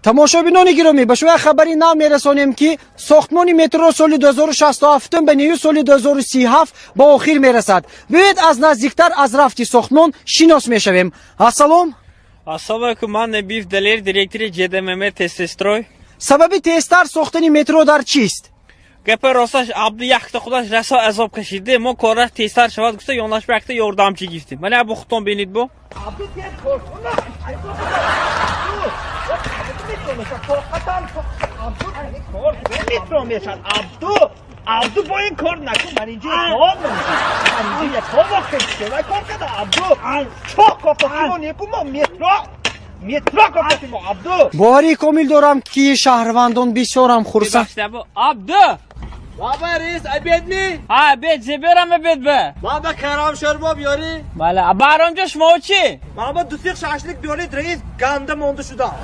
Тамошобинони гиромӣ, ба шумо як хабари нав мерасонем, ки сохтмони метро соли 2067 ба нею соли 2037 ба охир мерасад. Биёед, аз наздиктар аз рафти сохтмон шинос мешавем. Ассалом. Ассалому алайкум, ман Набиев Далер, директори ЖДММ Тезстрой. Сабаби тезтар сохтани метро дар чист? Гапа росташ, Абду якта худаш расо азоб кашиде, мо кораш тезтар шавад гуфта, ёнаш ба якта ёрдамчӣ гирифтем. Мана бу худтон бинед бу. Абду, тез кор кун. Метро мешад, тоқатам. Абду, кор метро мешад. Абду, Абду, бо ин кор накун. Ман инҷо кор намешад, ман инҷо як кор вақт кор карда. Абду, чоқ кофтамо неку, мо метро, метро кофтамо, Абду. Боварии комил дорам, ки шаҳрвандон бисёрам хурсанд. Бебахшед, бу Абду. Баба, рейс, обед ми? Ҳа, обед зеберам, обед ба. Ман ба карам шӯрбо биёрӣ. Бале, Баҳромҷо, шумо чӣ? Ман ба ду сех шашлик биёред, рейс, ганда монда шудам.